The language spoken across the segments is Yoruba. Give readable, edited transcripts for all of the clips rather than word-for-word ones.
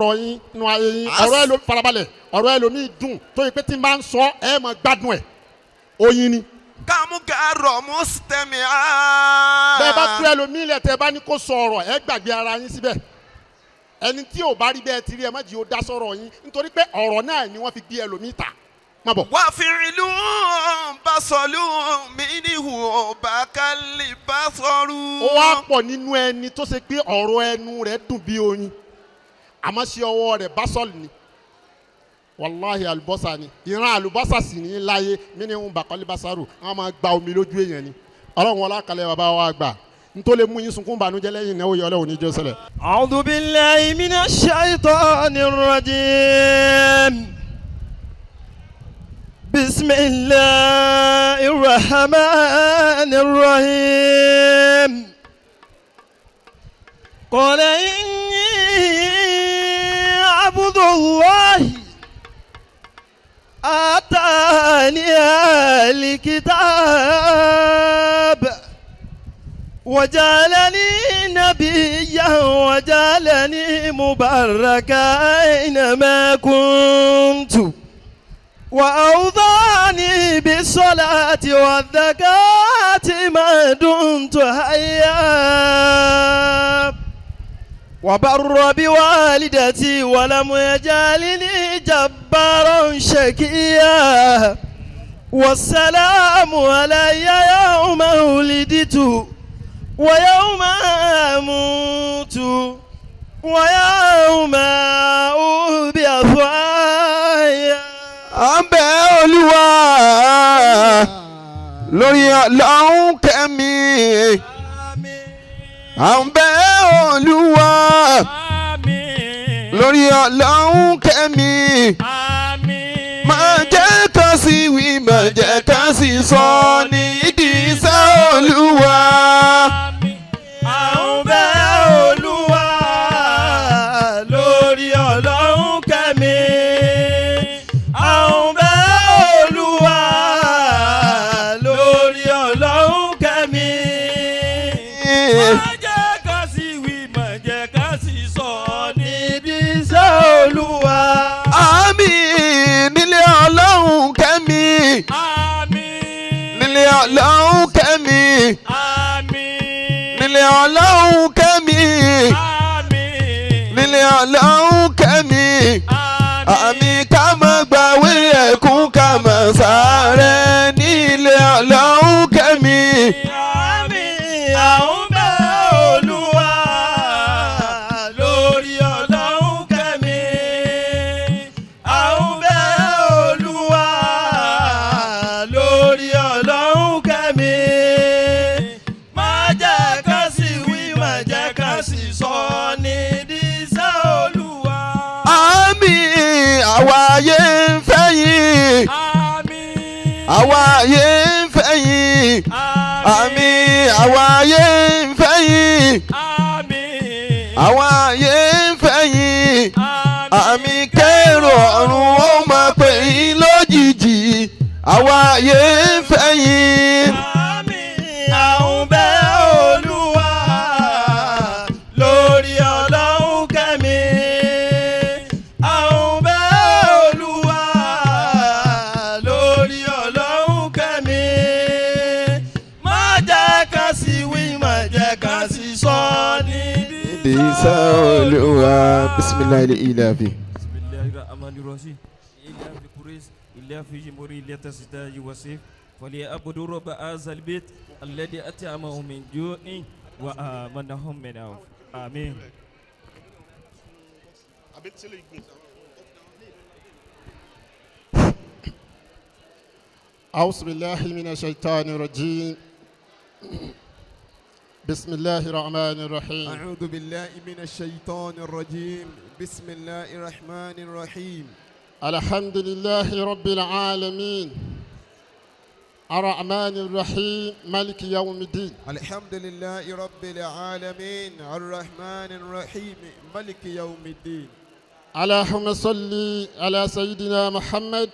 Ọ̀rọ̀ yín nu ayé yín, ọ̀rọ̀ ẹ ló farabalẹ̀, ọ̀rọ̀ ẹ lómi dùn tó yẹ pé tí n bá ń sọ, ẹ máa gbádùn ẹ̀, oyin ni. Kàmúkàrọ̀ mùsítẹ́mì á. Bẹ́ẹ̀ bá tú ẹlòmíì lẹ̀, tẹ́ ẹ bá ní kó sọ ọ̀rọ̀, ẹ gbàgbé ara yín síbẹ̀. Ẹni tí ò bá rí bẹ́ẹ̀ ti rí, ẹ má jí ó dá sọ̀rọ̀ yín, nítorí pé ọ̀rọ̀ náà ni wọ́n fi gbé ẹlòmíì ta má bọ̀. Wà fìrìlú basọ̀lù mínìhù bàkàlì basọ̀rù. Ó wá pọ̀ nínú ẹni tó ṣe pé ọ̀rọ̀ ẹnu rẹ̀ dùn bí oyin, àmọ́ sí ọwọ́ rẹ̀ básọ̀lù ni, wàláhì, àlùbọ́sà ni. Ìran àlùbọ́sà sì ní láyé mí ní ń bàkọ́lé báṣárù, wọ́n máa gba omi lójú èèyàn ni. Ọlọ́run wọlé àkàlẹ̀ bàbá wa gbà ntó lè mú yín sunkún bànújẹ́ lẹ́yìn ìnáwó yọ. Ọlọ́run níjọ́ ṣẹlẹ̀. أعوذ بالله من الشيطان الرجيم. بسم الله الرحمن الرحيم. قال إني عبد الله آتاني الكتاب وجعلني نبيا وجعلني مباركا أينما كنت وأوصاني بالصلاة والزكاة ما دمت حيا وبرا بوالدتي ولم يجعلني جبارا شقيا والسلام علي يوم ولدت ويوم أموت ويوم أبعث حيا. À ń bẹ Olúwa lórí Ọlọ́run kẹ́mi. À ń bẹ Olúwa lórí Ọlọ́run kẹ́mi. Má jẹ́ ká sì wí, má jẹ́ ká sì sọ nídìí iṣẹ́ Olúwa. À ń bẹ Olúwa lórí Ọlọ́run kẹ́mi. À ń bẹ Olúwa lórí Ọlọ́run kẹ́mi. Má jẹ́ ká sì wí, má jẹ́ ká sì sọ níbi iṣẹ́ Olúwa. Àmín, nílé Ọlọ́run kẹ́mi. Àmín. Nílé Ọlọ́run kẹ́mi. Àmín. Nílé Ọlọ́run kẹ́mi. Àmín. Nílé Ọlọ́run kẹ́mi. Àmín, ká má gbàwé ẹ̀kún, ká má sáré nílé Ọlọ́run kẹ́mi. Àmín, à ń bẹ Olúwa lórí Ọlọ́run kẹ́mi. À ń bẹ Olúwa lórí Ọlọ́run kẹ́mi. Má jẹ́ ká sì wí, má jẹ́ ká sì sọ nídìí iṣẹ́ Olúwa. Àmín, àwa ayé ń fẹ́ yín. Àmín. Àwa ayé ń fẹ́ yín. Àmín, àwa ayé ń fẹ́ yín. Àmín. Àwa ayé ń fẹ́ yín. Àmín, kérò ọ̀run ó máa pè yín lójijì. Àwa ayé ń fẹ́ yín. Àmín, à ń bẹ Olúwa lórí Ọlọ́run kẹ́mi. À ń bẹ Olúwa lórí Ọlọ́run kẹ́mi. Má jẹ́ ká sì wí, má jẹ́ ká sì sọ níbi Iṣẹ́ Olúwa, bisimilayi ilafi. بسم الله الرحمن الرحيم. إيلاف قريش إيلافهم رحلة الشتاء والصيف فليعبدوا رب هذا البيت الذي أطعمهم من جوع وآمنهم من خوف. آمين. Àbí tí lè gbìn. أعوذ بالله من الشيطان الرجيم. بسم الله الرحمن الرحيم. أعوذ بالله من الشيطان الرجيم. بسم الله الرحمن الرحيم. الحمد لله رب العالمين الرحمن الرحيم مالك يوم الدين. الحمد لله رب العالمين الرحمن الرحيم ملك يوم الدين. اللهم صل على سيدنا محمد.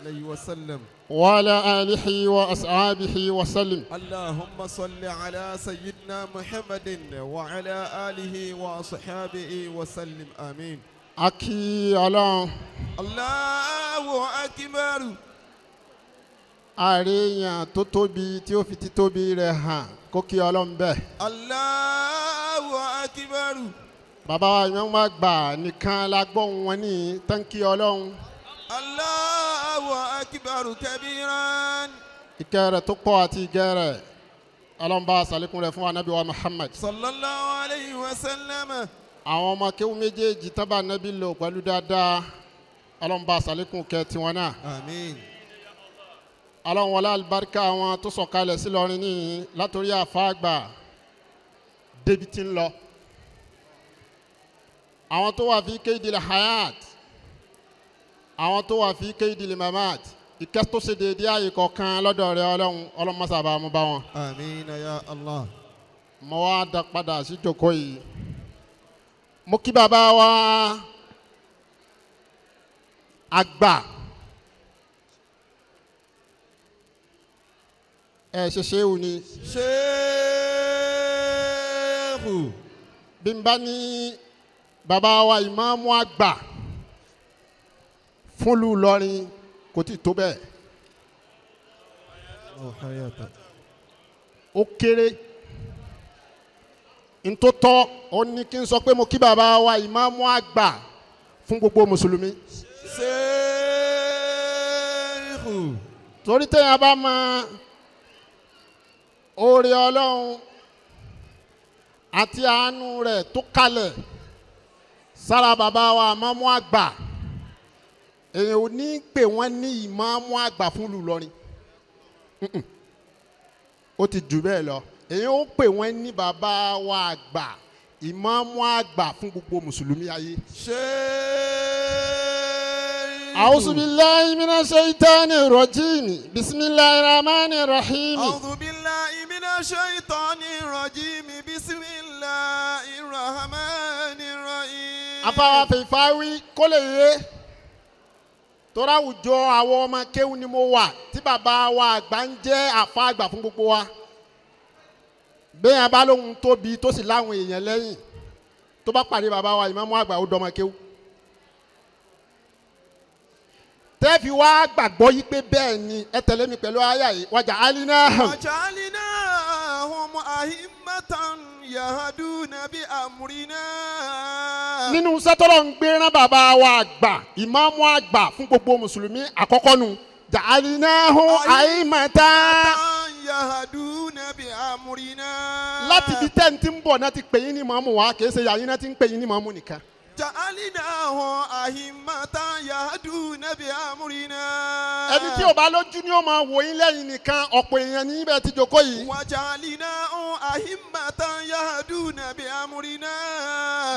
عليه وسلم. وعلى آله وأصحابه وسلم. اللهم صل على سيدنا محمد وعلى آله وأصحابه وسلم، آمين. A kí Ọlọ́run. الله أكبر. Àríyàn tó tóbi tí ó fi títóbi rẹ̀ hàn kó kí Ọlọ́run bẹ́ẹ̀. الله أكبر. Bàbá wa ìmọ̀ àgbà nìkan la gbọ́ wọn ní táǹkì Ọlọ́run. الله أكبر كبيرا. Ìkẹ́ rẹ̀ tó pọ̀ àti ìgẹ́ rẹ̀, Ọlọ́run bá ṣàlékún rẹ̀ fún anabi wa Muhammad. صلى الله عليه وسلم. Àwọn ọmọ kéwú méjèèjì tábà nábì lò pẹ̀lú dáadáa, Ọlọ́run bá ṣàlékún kẹ́ tiwọn náà. آمين. Ọlọ́run wọlé alibarika àwọn tó sọ̀kalẹ̀ sí Ìlọrin ní látòrí àfáàgbà débi tí ń lọ, àwọn tó wà fi kéde hayat, àwọn tó wà fi kéde mamat, ìkẹ́ tó ṣe déédéé ààyè kọ̀ọ̀kan lọ́dọ̀ rẹ̀ Ọlọ́run, Ọlọ́run mọ́sàbà mú bá wọn. آمين يا الله. Mo wá da padà sí jókòó yìí, mo kí bàbá wa àgbà, ẹ ṣe ṣéwù ni. شيخ. Bí n bá ní bàbá wa ìmáàmù àgbà fúnlù Ìlọrin, kò tí ì tó bẹ́ẹ̀. حياته. Ó kéré. Ntótọ́ ó ní kí n sọ pé mo kí bàbá wa ìmáàmù àgbà fún gbogbo mùsùlùmí. شيخ. Torí téèyàn bá mọ oore Ọlọ́run àti àánú rẹ̀ tó kalẹ̀ sára bàbá wa ìmáàmù àgbà, èèyàn ò ní pè wọ́n ní ìmáàmù àgbà fún ìlú Ìlọrin. Ó ti jù bẹ́ẹ̀ lọ. Èèyàn ó pè wọ́n ní bàbá wa àgbà, ìmáàmù àgbà fún gbogbo mùsùlùmí ayé. شيخ. أعوذ بالله من الشيطان الرجيم، بسم الله الرحمن الرحيم. أعوذ بالله من الشيطان الرجيم، بسم الله الرحمن الرحيم. Afáwa fèfáwí kó lè yé torí àwùjọ àwọn ọmọ kéwù ni mo wà tí bàbá wa àgbà ń jẹ́ àfa àgbà fún gbogbo wa. Bẹ́ẹ̀ bá lóhun tóbi tó sì láwọn èèyàn lẹ́yìn, tó bá pàdé bàbá wa ìmáàmù àgbà, ó dọmọ kéwù. Tẹ́ẹ̀fì wá gbàgbọ́ yí pé bẹ́ẹ̀ ni, ẹ tẹ̀lé mi pẹ̀lú àyà yìí: wájà alina. وجعلناهم أئمة يهدون بأمرنا. Nínú sẹ́tọ́lọ́ ń gbé rán bàbá wa àgbà, ìmáàmù àgbà fún gbogbo mùsùlùmí, àkọ́kọ́ nu ja'alnahum a'immata. يهدون بأمرنا. Láti ibi tẹ́ ń ti ń bọ̀ náà ti pè yín ní màmú wa, kì í ṣe yàyín náà ti ń pè yín ní màmú nìkan. جعلناهم أئمة يهدون بأمرنا. Ẹni tí ò bá lójú ni ó máa wò yín lẹ́yìn nìkan. Ọ̀pọ̀ èèyàn ní ibẹ̀ ti jókòó yìí. وجعلناهم أئمة يهدون بأمرنا.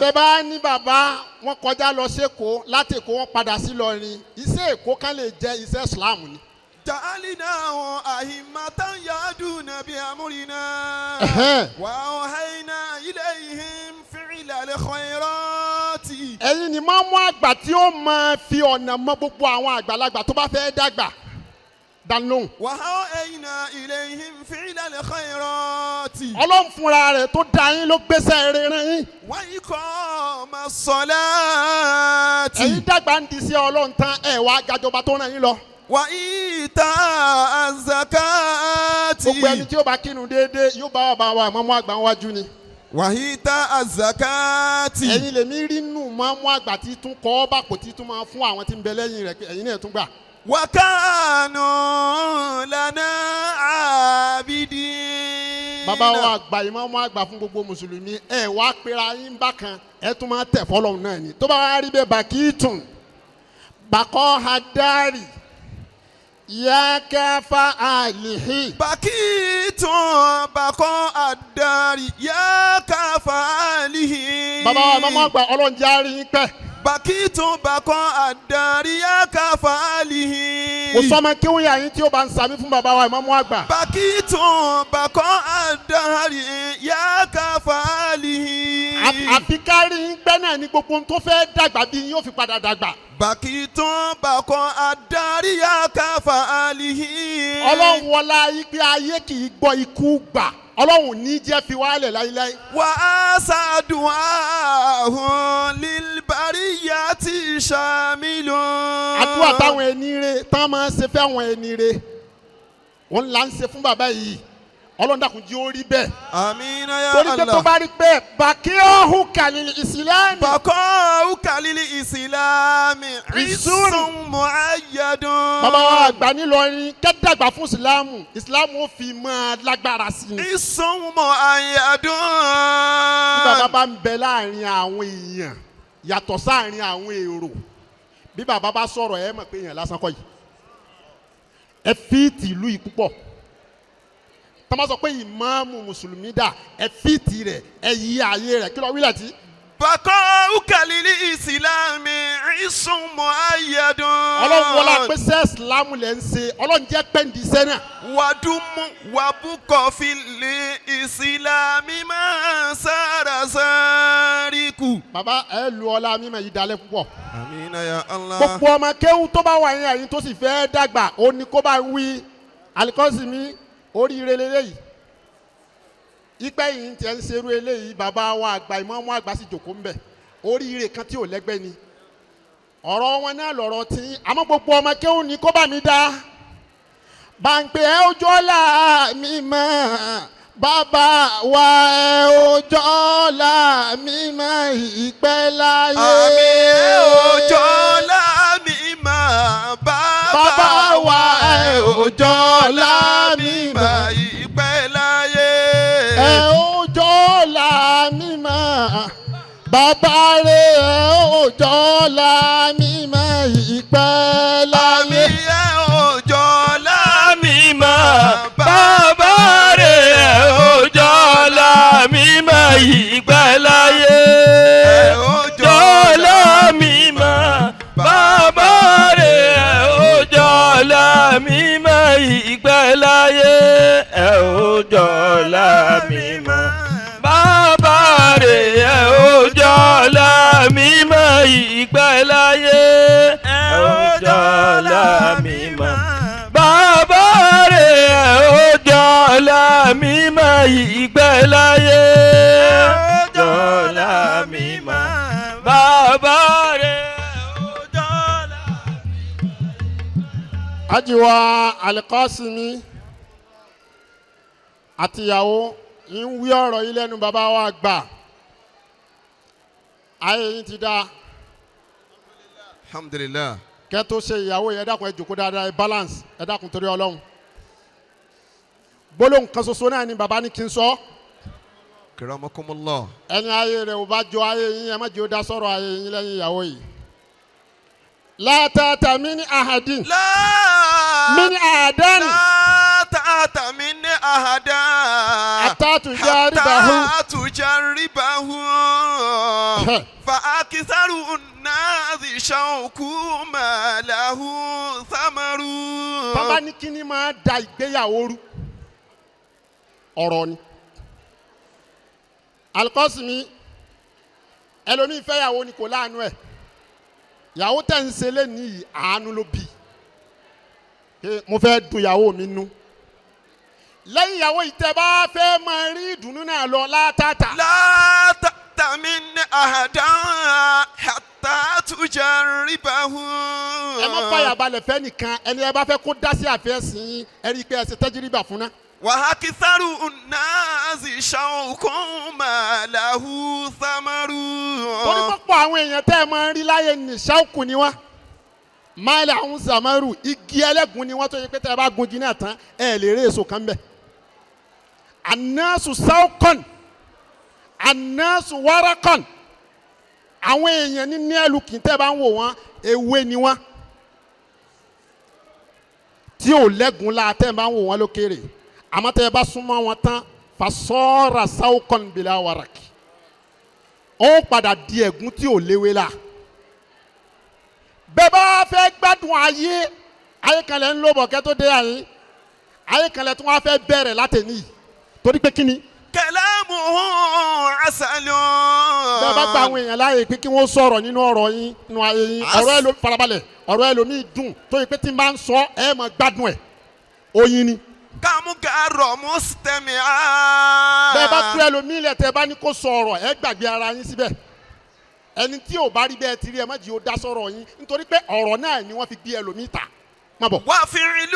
Bẹ́ẹ̀ bá ní bàbá wọn kọjá lọ sẹ́kọ̀ọ́, láti Èkó wọn padà sí Ìlọrin, iṣẹ́ Èkó kan lè jẹ́ iṣẹ́ Islam ni. جعلناهم أئمة يهدون بأمرنا. وأوحينا إليهم فعل الخيرات. Ẹ̀yin ni máa mú àgbà tí ó máa fi ọ̀nà mọ gbogbo àwọn àgbàlagbà tó bá fẹ́ dàgbà dánlóhùn. وأوحينا إليهم فعل الخيرات. Ọlọ́run fúnra rẹ̀ tó dá yín ló gbéṣẹ́ rere yín. وإقام الصلاة. Ẹ̀yin dàgbà ń di sí Ọlọ́run tán, ẹ̀ wá gàjọba tó ràn yín lọ. وإيتاء الزكاة. Gbogbo ẹni tí ó bá kírun déédéé yóò bá bàbá wa ìmáàmù àgbà wájú ni. وإيتاء الزكاة. Ẹ̀yin lèmi rí nù máàmù àgbà tí tún kọ́ ọ́ bà kò tí tún máa fún àwọn tí ń bẹ lẹ́yìn rẹ̀ pé ẹ̀yin náà tún gbà. وكانوا لنا عابدين. Bàbá wa àgbà, ìmáàmù àgbà fún gbogbo mùsùlùmí, ẹ wá pera yín bákan, ẹ tún máa tẹ̀ fọlọ́run náà ni. Tó bá wá rí bẹ́ẹ̀, bàkí tún bàkọ́ hadari yakafa alihi. بكيت بقاء الدار يا كفاله. Bàbá wa ìmáàmù àgbà, Ọlọ́run jẹ́ àárín yín pẹ́. Bakitu bakọ adariya kafalihi. Kò sọ́mọ kéwòn yà yín tí ó bá ń sàmí fún bàbá wa ìmáàmù àgbà. Bakitu bakọ adariya kafalihi. Àfi kárí ń gbẹ́ náà ní gbogbo ohun tó fẹ́ dàgbà bí yín ó fi padà dàgbà. Bakitu bakọ adariya kafalihi. Ọlọ́run wọlá yí pé ayé kì í gbọ́ ikú gbà, Ọlọ́run ní jẹ́ fi wálẹ̀ láíláí. Wa asaduahun lilbariyati shamilun. Àdúrà táwọn ẹni re tán máa ń ṣe fẹ́wọn ẹni re òun là ń ṣe fún bàbá yìí. Ọlọ́run dákun jí ó rí bẹ́ẹ̀. Amina ya Torí pé tó Allah. bá rí bẹ́ẹ̀, bàkí ọ̀hún kàlí ìsìlámù. Bàkọ́ ukalili ìsìlámì. Ìsúrù. Ìsún mu'ayyadun. Bàbá wa àgbà nílọrin kẹ́dàgbà fún ìsìlámù, ìsìlámù ó fi máa lágbára sí i. Ìsún mu'ayyadun. Bí bàbá bá ń bẹ láàrin àwọn èèyàn yàtọ̀ sáàrin àwọn èrò, bí bàbá bá sọ̀rọ̀ ẹ mọ̀ pé èèyàn lásán kọ́ yìí. Ẹ fíìtì ìlú yìí púpọ̀. Tá bá sọ pé ìmáàmù mùsùlùmí dà, ẹ fíìtì rẹ̀, ẹ yí ayé rẹ̀ kí lọ wílẹ̀ tí. Bàkọ́ ukalili ìsìlámì. Ìsún mu'ayyadun. Ọlọ́run wọlá pé sẹ́ ìsìlámù lẹ̀ ń ṣe, Ọlọ́run jẹ́ pẹ́ǹdì iṣẹ́ náà. Wàdùmù wàbùkọ̀ fìlì ìsìlámì máa sára sáríkù. Bàbá ẹ lu ọlá mímọ yìí dalẹ̀ púpọ̀. Amina ya Allah. Gbogbo ọmọ kéwú tó bá wà yín ẹ̀yin tó sì fẹ́ dàgbà ó ní kó bá ń wí alikọ́sì mi oríire lélẹ́yìí. Ìpẹ́ yìí ń tiẹ̀ ń serú eléyìí, bàbá wa àgbà ìmáàmù àgbà sì jòkó ńbẹ̀, oríire kan tí ò lẹ́gbẹ́ ni. Ọ̀rọ̀ wọn náà lọ̀rọ̀ tí àmọ́ gbogbo ọmọ kéwú ni kó bá mi dá. Bàǹpẹ̀ ẹ ojú ọ̀la mi mọ̀, bàbá wa ẹ ojú ọ̀la mi mọ̀ ìpẹ́ láyé. Àmì òjò lámì máa bàbá Bàbá wa ẹ òjò lámì mọ̀. máa ìpẹ́ láyé. Ẹ òjò lámì mọ̀, bàbá rẹ̀ ẹ òjò lámì mọ̀ ìpẹ́ Àmì láyé. òjò lámì Mímọ́ bàbá rẹ̀ òjò lámìmọ́ ìgbà láyé. Òjò Jọlá mímọ́ bàbá rẹ̀ òjò lámìmọ́ ìgbà láyé. Òjò lámìmọ́ bàbá rẹ̀ òjò lámìmọ́ ìgbà láyé. Òjò lámìmọ́ bàbá rẹ̀ òjò lámìmọ́ ìgbà láyé. Òjò lámìmọ́ bàbá rẹ̀ òjò lámìmọ́. Ajiwa Alikọ́simi àtìyàwó ń wí ọ̀rọ̀ yìí lẹ́nu bàbá wa gbà. Ayé yín ti dáa. Alhamdulillah. Kẹ́ tó ṣe ìyàwó yẹn, ẹ dákun ẹ jòkó dáadáa, ẹ balance, ẹ dákun torí Ọlọ́run. Gbólóhùn kan ṣoṣo náà ni bàbá ní kí n sọ. Kiramakumullah. Ẹni ayé rẹ̀ ò bá jọ ayé yín, ẹ má jẹ́ ó dá sọ̀rọ̀ ayé yín lẹ́yìn ìyàwó yìí. Látàtà mí ní ahadin mí ní àdán Látàtà mi ní àhàdá. Àtàtújárìbáhù. Àtàtújárìbáhù. Fàákìsàrù náàzì ṣàǹkú màláhù sámárù. Bàbá ní kí ni máa da ìgbéyàwó rú, ọ̀rọ̀ ni. Alikọ́sìmí ẹlòmíì fẹ́yàwó ni kò láàánú ẹ̀, ìyàwó tẹ̀ ń ṣe lé ní yìí àánú ló bì í. Mo fẹ́ dùn ìyàwó mi nú. Lẹ́yìn ìyàwó yìí tẹ́ bá fẹ́ máa rí ìdùnnú náà lọ látàtà. Látàtà mi ní àhàdá. Àtàtújárìbáhù. Ẹ má fàyà balẹ̀ fẹ́ nìkan, ẹni ẹ bá fẹ́ kó dá sí àfẹ́sìn yín, ẹ rí i pé ẹ ṣe tẹ́jìrìbà fún ná. Wàhákìsàrù náàzì ṣàǹkú màláhù sámárù. Torí pọ̀pọ̀ àwọn èèyàn tẹ́ ẹ máa ń rí láyé ní ṣáùkù ni wọ́n, máìlì àwọn zamaru igi ẹlẹ́gùn ni wọ́n, tó yẹ pé tẹ́ ẹ bá gun igi náà tán ẹ lè rí èso kan bẹ̀. Anasu saukon anasu warakon, àwọn èèyàn ní ní ẹlùkì tẹ́ ẹ bá ń wò wọ́n, ewé ni wọ́n tí ò lẹ́gùn la tẹ́ ẹ bá ń wò wọ́n lókèrè, àmọ́ tẹ́ ẹ bá súnmọ́ wọn tán fasọ́ra saukon bila waraki, ó padà di ẹ̀gún tí ò léwé la. Bẹ́ẹ̀ bá fẹ́ gbádùn ayé, ayé kan lẹ̀ ń lò bọ̀ kẹ́ tó dé ayé, ayé kan lẹ̀ tún wá fẹ́ bẹ̀rẹ̀ látẹ̀ní yìí. Torí pé kí ni? كلامه عسل. Bẹ́ẹ̀ bá gba àwọn èèyàn láàyè pé kí wọ́n sọ̀rọ̀ nínú ọ̀rọ̀ yín, nínú ayé yín, ọ̀rọ̀ ẹ ló farabalẹ̀, ọ̀rọ̀ ẹ lómi dùn tó yẹ pé tí n bá ń sọ ẹ máa gbádùn ẹ̀, oyin ni. كمكرم مستمعا. Bẹ́ẹ̀ bá tú ẹlòmíì lẹ̀ tẹ́ bá ní kó sọ̀rọ̀, ẹ gbàgbé ara yín síbẹ̀. Ẹni tí ò bá rí bẹ́ẹ̀ ti rí, ẹ má jí ó dá sọ̀rọ̀ yín, nítorí pé ọ̀rọ̀ náà ni wọ́n fi gbé ẹlòmíì ta. Má bọ̀. وفعل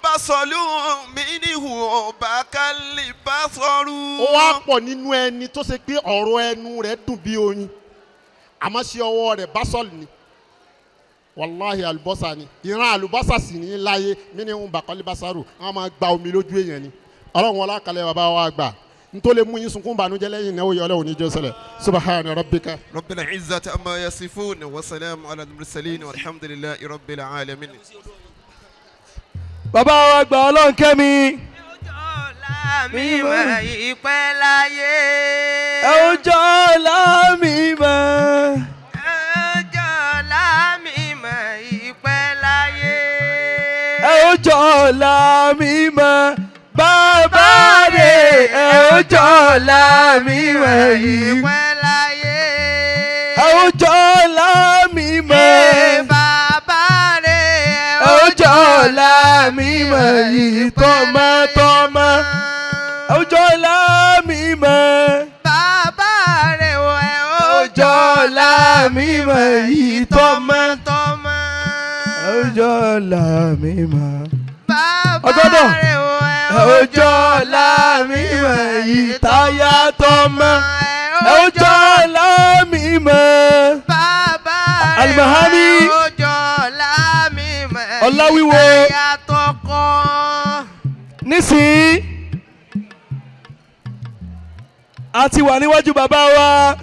بصل منه بكل بصر. Ó wá pọ̀ nínú ẹni tó ṣe pé ọ̀rọ̀ ẹnu rẹ̀ dùn bí oyin, àmọ́ sí ọwọ́ rẹ̀ básọ̀lì ni, wàláhì àlùbọ́sà ni. Ìran àlùbọ́sà sì ní láyé mí ní ń bàkọ́lé báṣárù, wọ́n máa gba omi lójú èèyàn ni. Ọlọ́run wọlé àkàlẹ̀ bàbá wa gbà ntó lè mú yín sunkún bànújẹ́ lẹ́yìn ìnáwó yìí, Ọlọ́run níjọ́ ṣẹlẹ̀. Subahana rabbika. رب العزة عما يصفون وسلام على المرسلين والحمد لله رب العالمين. Bàbá wa gbà, Ọlọ́run kẹ́mi. Mi mọ̀ ìpẹ́ láyé. Ẹ ó jọ lámì mọ́. Ẹ ó jọ lámì mọ̀ ìpẹ́ láyé. Ẹ ó jọ lámì mọ́. Bàbá rẹ̀, ẹ ó jọ lámì mọ́ yìí. Ìpẹ́ láyé. Ẹ ó jọ lámì mọ́. Bàbá rẹ̀, Ẹ ó jọ lámì mọ́ yìí tọmọtọmọ. Ẹ ó jọ lámì mọ́. Bàbá rẹ̀ o, ẹ Ẹ ó jọ lámì mọ́ yìí tọmọ. tọmọ. Ẹ ó jọ lámì mọ́. Bàbá Ọgọ́dọ̀. rẹ̀ o, ẹ Ẹ ó jọ lámì mọ́ yìí táyà tọmọ. Ẹ ó jọ lámì mọ́. Bàbá rẹ̀ Alimahami. o, ẹ ó jọ lámì mọ́. Ọláwíwo. Ìtayà tọkọ. Nísìnyí a ti wà níwájú bàbá wa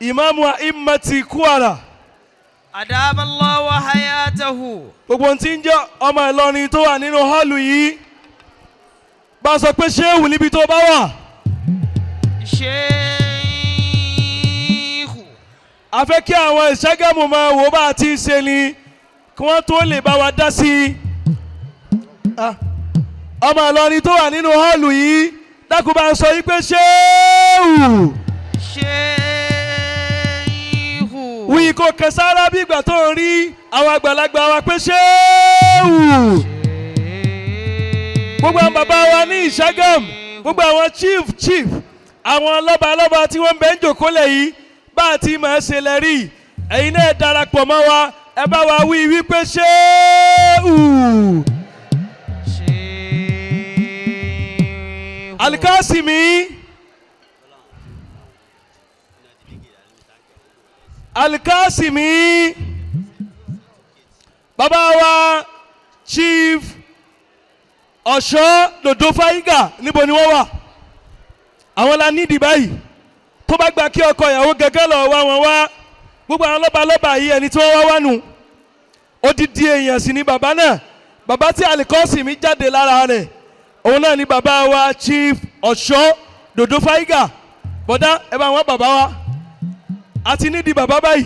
ìmáàmù A'immati Kwara. أدام الله وحياته. Gbogbo ohun tí ń jẹ́ ọmọ Ìlọrin tó wà nínú hall yìí, bá a sọ pé ṣéwù níbi tó bá wà. Ṣéèkù. A fẹ́ kí àwọn Ìṣàgámù máa wò bá a ti ṣe ni kí wọ́n tó lè bá wa dá sí i. Ah, ọmọ Ìlọrin tó wà nínú hall yìí, dákun bá a sọ yìí pé ṣéwù. Ṣéèkù. Wí kò kan sára bí ìgbà tó ń rí àwọn àgbàlagbà wa pé ṣéwù. Gbogbo àwọn bàbá wa ní Ìṣàgàm, gbogbo àwọn chief chief, àwọn lọ́ba lọ́ba tí wọ́n ń bẹ ń jòkólẹ̀ yìí, bá a ti máa ṣe lẹ́rí, ẹ̀yin náà darapọ̀ mọ́ wa, ẹ bá wa wí wípé ṣéwù. Ṣéèkù. Alikasimi, Alikasimi, bàbá wa Chief Ọ̀ṣọ́ Dòdò Fáyígà, níbo ni wọ́n wà? Àwọn la nídìí báyìí. Tó bá gba kí ọkọ ìyàwó gẹ́gẹ́ lọ wá wọn wá, gbogbo àwọn lọ́ba lọ́ba yìí, ẹni tí wọ́n wá wá nù. Odidi èèyàn sì ni bàbá náà. Bàbá tí Alikọ́sìmí jáde lára rẹ̀, òun náà ni bàbá wa Chief Ọ̀ṣọ́ Dòdò Fáyígà. Bọ̀dá, ẹ bá wọn bàbá wa, àti nídìí bàbá báyìí.